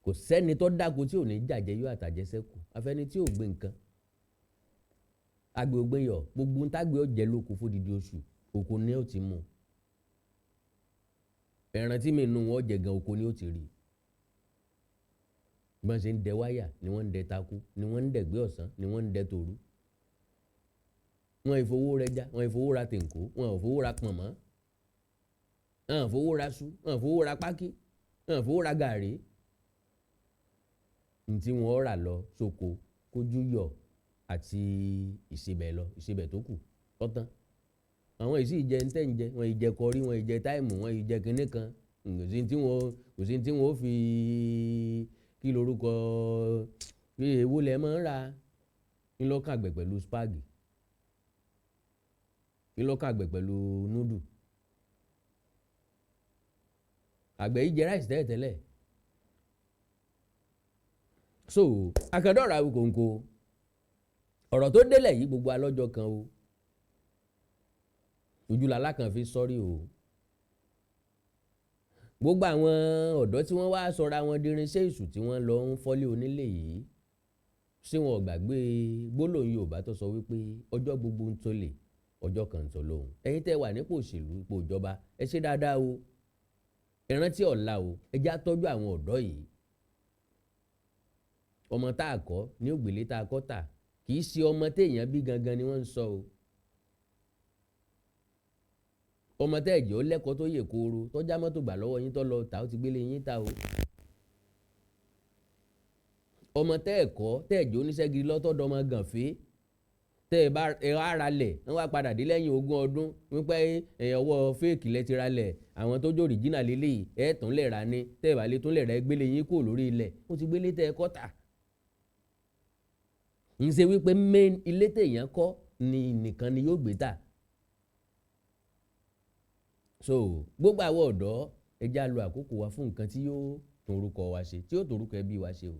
Kò sẹ́ni tó dáko tí ò ní jàjẹ́ yóò àtàjẹsẹ́kù, afẹ́ni tí ò gbé nǹkan. Àgbẹ̀ ò gbé yọ̀, gbogbo ń tágbé ọ̀jẹ̀ lóko fódìdí oṣù, oko ní ó ti mú. Ẹran tí mi nù wọ́n jẹ gan, oko ni ó ti rí. Bí wọ́n ṣe ń dẹ wáyà ni wọ́n ń dẹ takú, ni wọ́n ń dẹ̀gbẹ́ ọ̀sán, ni wọ́n ń dẹ tòru. Wọn ìfowó rẹja, wọn ìfowó ra tèǹkó, wọn ò fowó ra pọ̀nmọ́, wọn ò fowó ra sú, wọn ò fowó ra pákí, wọn ò fowó ra gàrí. Ntí wọn rà lọ sóko kójú yọ àti ìsebẹ̀ lọ, ìsebẹ̀ tó kù tọ́tán. Àwọn èsì ìjẹ ntẹ́ ń jẹ wọn, ìjẹ curry wọn, ìjẹ thyme wọn, ìjẹ kinní kan. Kò sí tí wọn ó fi kí lorúkọ bí ewu lẹ máa ń ra ńlọ́kàn àgbẹ̀ pẹ̀lú spag, ńlọ́kàn àgbẹ̀ pẹ̀lú noodle. Àgbẹ̀ yìí jẹ rice tẹ́lẹ̀tẹ́lẹ̀. So Àkàndọ̀rọ̀ Awíkonko, ọ̀rọ̀ tó délẹ̀ yìí, gbogbo alọ́jọ́ kan o, ojúlàlá kan fi sọ́rí o. Gbogbo àwọn ọ̀dọ́ tí wọ́n wá sọra wọn dirinṣẹ́ èṣù tí wọ́n lọ ń fọ́lé onílé yìí, ṣé wọn ò gbàgbé gbólóhùn Yorùbá tó sọ wípé ọjọ́ gbogbo ń tolè, ọjọ́ kan ń tọ́ lóhùn? Ẹ̀yin tẹ́ wà nípò òṣèlú, ipò ìjọba, ẹ ṣe dáadáa o. Ẹ rántí ọ̀la o. Ẹ já tọ́jú àwọn ọ̀dọ́ yìí. Ọmọ tá a kọ́ ní ògbélé tá a kọ́ tà, kì í ṣe ọmọ téèyàn bí gangan ni wọ́n ń sọ o. Ọmọ tẹ́ ẹ̀jẹ̀ ó lẹ́kọ̀ọ́ tó yè kooro, tọ́já mọ́tò gbà lọ́wọ́ yín, tó lọ tà, ó ti gbélé yín ta o. Ọmọ tẹ́ ẹ̀kọ́, tẹ́ ẹ̀jẹ̀ oníṣẹ́ gidi lọ́tọ̀dọ̀, ọmọ gànfẹ́ tẹ́ ẹ bá ẹ wá ra lẹ̀, wọ́n wá padà dé lẹ́yìn 20 ọdún wípé ẹ ọwọ́ fake lẹ ti ra lẹ̀, àwọn tó jó original lélẹ́yìí, ẹ tún lẹ̀ ra ni. Tẹ́ ẹ bá lè tún lẹ̀ rẹ, gbélé yín kúrò lórí ilẹ̀. Ó ti gbélé tẹ́ ẹ kọ́ tà. Ń ṣe wípé main ilé téèyàn kọ́ ni nìkan ni yóò gbé tà. So gbogbo àwọn ọ̀dọ́, ẹ já lo àkókò wa fún nǹkan tí yóò tún orúkọ wa ṣe, tí yóò tún orúkọ ẹbí wa ṣe o.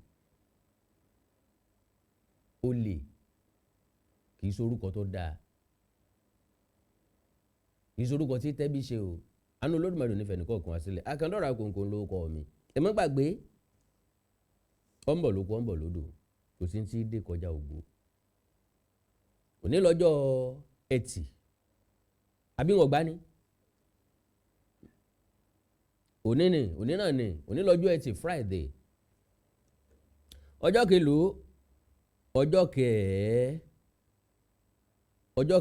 Olè kì í sorúkọ tó dáa, kì í sorúkọ tí tẹ́bí ṣe o. Àánú Olódùmarè nífẹ̀ẹ́ nìkan kan wá sílẹ̀. Àkàndọ̀rọ̀ Awíkonko lórúkọ mi. Ẹ má gbàgbé, ọ̀ ń bọ̀ lóko, ọ̀ ń bọ̀ lódò, kò sí ti dé kọjá ògbó. Òní lọ́jọ́ Ẹtì, àbí wọn gbá ni? Òní ni, òní náà ni, òní lọ́jọ́ Ẹtì, Friday, ọjọ́ kẹlò, ọjọ́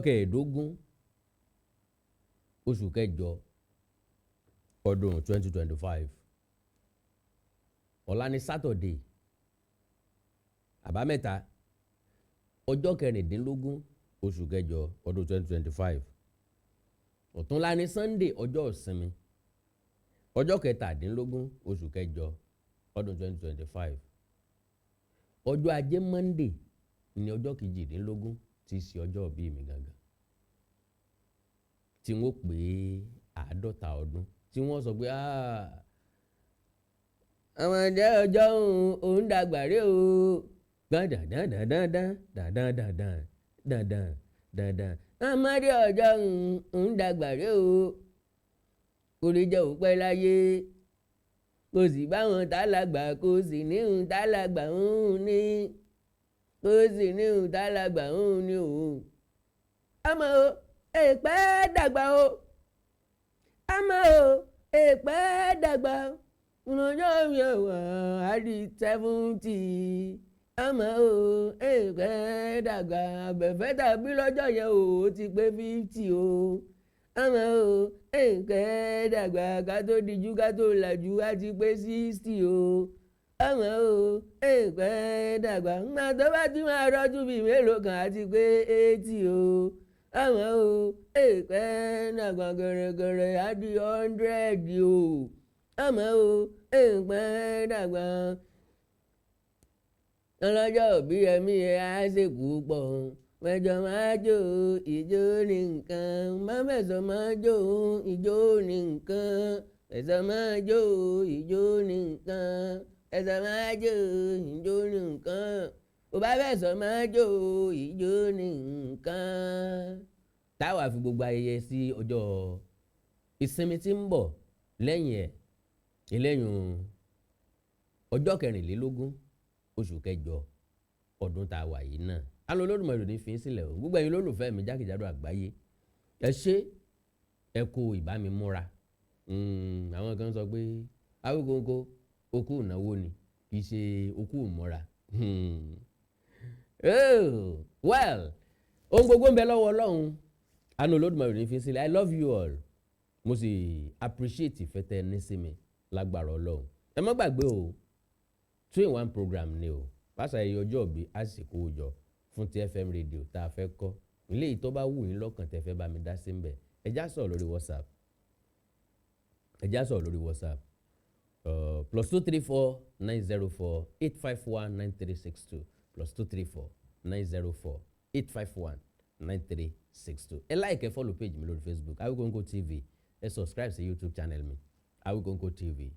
kẹẹ̀ẹ́dógún oṣù kẹjọ ọdún 2025. Ọ̀la ni Saturday, Àbámẹ́ta, ọjọ́ kẹrìndínlógún oṣù kẹjọ ọdún 2025. Ọ̀túnla ni Sunday, ọjọ́ ìsinmi, ọjọ́ kẹtàdínlógún oṣù kẹjọ ọdún 2025. Ọjọ́ Ajé Monday ní ọjọ́ kejìdínlógún, tí í ṣe ọjọ́ ìbí mi gangan, tí wọ́n pè é 50 ọdún, tí wọ́n sọ pé àwọn ẹ̀jẹ̀ ọjọ́ òun dàgbà rí o. Dandan dandan dandan dandan dandan, ọmọdé ọjọ́ òun dàgbà rí o. Kò lè jẹ́ òpẹ́ láyé, kò sì báwọn tálágbà, kò sì níhun tálágbà ń ní, kò sì níhun tálágbà ń ní òun. Àmọ́ o, èèpẹ̀ dàgbà o. Àmọ́ o, èèpẹ̀ dàgbà lọ́jọ́ yẹn wà á di 70. Àmọ́ o, èèpẹ̀ dàgbà. Àbẹ̀fẹ́ tàbí lọ́jọ́ yẹn o, ó ti pé 50 o. Àmọ́ o, èèpẹ̀ dàgbà. Ká tó dijú, ká tó làjú, á ti pé 60 o. Àmọ́ o, èèpẹ̀ dàgbà. Ńgbà tó bá tún máa rọ́jú bíi mélòó kan, á ti pé 80 o. Àmọ́ o, èèpẹ̀ dàgbà. Gẹ̀rẹ́gẹ̀rẹ́ á di 100 o. Àmọ́ o, èèpẹ̀ dàgbà. Ọlọ́jọ́ òbí ẹ̀mí ẹ̀ á ṣèkú pọ̀. Mẹjọ máa jó, ìjó ní nǹkan. Má mẹ̀sán máa jó, ìjó ní nǹkan. Mẹ̀sán máa jó, ìjó ní nǹkan. Ẹ̀sán máa jó, ìjó ní nǹkan. Ò bá fẹ̀sán máa jó, ìjó ní nǹkan. Táwa fi gbogbo ayẹyẹ sí ọjọ́ ìsinmi tí ń bọ̀ lẹ́yìn ẹ̀, eléyìí ọjọ́ kẹrìnlélógún oṣù kẹjọ ọdún tá a wà yìí náà. Àánú Olódùmarè ní fi ń sílẹ̀ o. Gbogbo ẹ̀yin olólùfẹ́ mi jákèjádò àgbáyé, ẹ ṣé, ẹ kú ìbámi múra. Àwọn kan sọ pé Awíkonko okú ìnáwó ni, kì í ṣe okú ìmọ́ra. Oh, well, ohun gbogbo ń bẹ lọ́wọ́ Ọlọ́run. Àánú Olódùmarè ní fi sílẹ̀. I love you all. Mo sì appreciate ìfẹ́ tẹ́ ẹ ní sí mi. Lágbára Ọlọ́run, ẹ má gbàgbé o, two in one program ni o. Pàṣẹ ayẹyẹ ọjọ́ ìbí àsìkò òjọ fún TFM radio tá a fẹ́ kọ́ ilé yìí. Tó bá wù yín lọ́kàn tẹ́ fẹ́ bá mi dá sí ń bẹ̀, ẹ já sọ̀rọ̀ lórí WhatsApp. Ẹ já sọ̀rọ̀ lórí WhatsApp, +2349048519362, +2349048519362. Ẹ like, ẹ follow page mi lórí Facebook, Awikonko TV. Ẹ subscribe sí YouTube channel mi, Awikonko TV,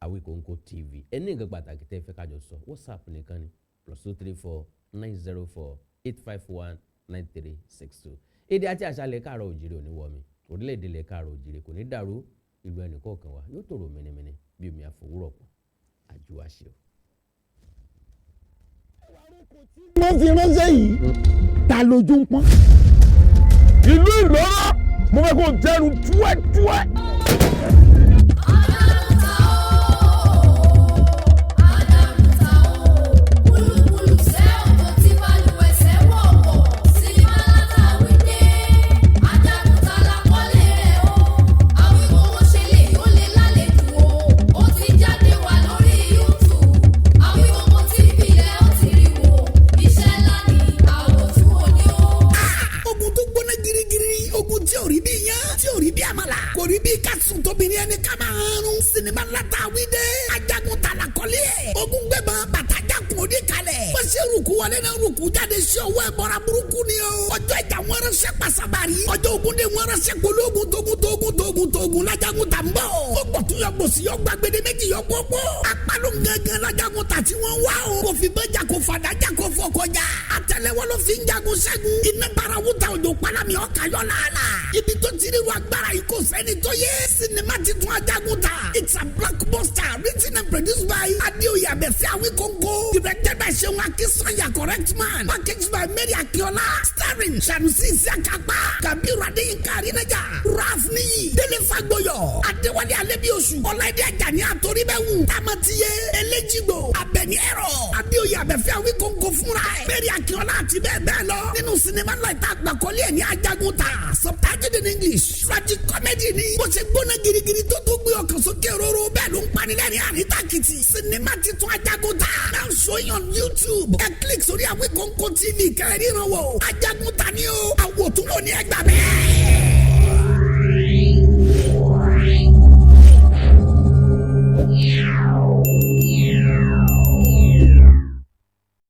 Awikonko TV. Ẹ ní nǹkan pàtàkì tẹ́ ẹ fẹ́ kájọ sọ, WhatsApp nìkan ni, +2349048519362. Èdè àti àṣà ilẹ̀ káàárọ̀ òjìrè ò ní wọ̀ mí. Orílẹ̀-èdè ilẹ̀ káàárọ̀ òjìrè kò ní dàrú. Ìlú ẹnì kọ̀ọ̀kan wa yóò tòrò mìnìmìnì bí omi àfòwúrọ̀ pọ̀. Àjùwàṣe o.
Wọ́n fi ránṣẹ́ yìí, ta lójú ń pọ́n.
Ìlú Ìlọ́rọ̀, mo fẹ́ kó jẹnu túẹ́túẹ́.
Adágúta o, Adágúta o, kúlúkúlù sẹ́ òjò tí balùwẹ̀ sẹ́ wọ̀wọ̀, sinimá látàwí dé, Adágúta lákọ́lé rẹ̀ o, Awíkonko ṣe lè yóò lè lálejò o, ó ti jáde wá lórí YouTube, Awíkonko TV lẹ́ ó ti rí wò, iṣẹ́ ńlá ni àwòtún òní o.
Ogun tó gbóná girigiri, ogun tí ò rí bí iyán, tí ò rí bí àmàlà, kò rí bí kásùn tóbìnrin ẹni ká máa rún. Sinimá látàwí dé, Ajagun ta la kọ́lé ẹ̀. Ogun gbẹ̀bọ̀n bàtàjà kun òní kalẹ̀. Bó ṣe rúkú wọlé náà rúkú jáde sí ọwọ́ ẹ̀ bọ́ra burúkú ni o. Ọjọ́ ìjà wọn ránṣẹ́ pàṣàbàrí. Ọjọ́ ogun dé wọn ránṣẹ́ pológun tógun tógun tógun tógun lájagun tà ń bọ̀. Ó gbọ̀ tún yọ gbòsì yọ gbàgbede méjì yọ pópó. Apálọ̀ gángan lájagun tà tí wọ́n wá o. Kò fi bẹ́jà, kò fàdájà, kò fọkọjà. Àtẹlẹwọ́ ló fi ń jagun ṣẹ́gun. Iná bara wuta, òjò palami ọkà yọ làálà. Ibi tó ti rí agbára yìí, kò sẹ́ni tó yẹ. Sinimá titun Ajagun Ta. It's a blockbuster written and produced by Adeoye Abẹ́fẹ́ Awikonko. Directed by Seun Akínsanya, correct man. Packaged by Mary Akiola. Starring Sanusi Isiakapa, Kabiru Adeyinka Arinaja, Ralph Niyi, Dele Fagboyo, Adéwálé Alebiosu, Ọláìdé Ajani Atoribẹ́wù, Tamatiye, Elejigbo, Abẹ́ni Ẹ̀rọ, Adeoye Abẹ́fẹ́ Awikonko fúnra ẹ̀, Mary Akiola àti bẹ́ẹ̀ bẹ́ẹ̀ lọ. Nínú sinimá náà ìta àgbàkọ́lé ẹ̀ ní Ajagun Ta. Subtitled in English. Tragic comedy ni. Bó ṣe gbóná girigiri tó tó gbé ọkàn sókè róró, bẹ́ẹ̀ ló ń panilẹ́rìn àríntàkìtì. Sinimá titun Ajagun Ta. Now showing on YouTube. Ẹ click sórí Awikonko TV kẹrìnrán wò. Ajagun Ta ni o. Àwòtúnwò ní ẹgbàá bẹ́ẹ̀.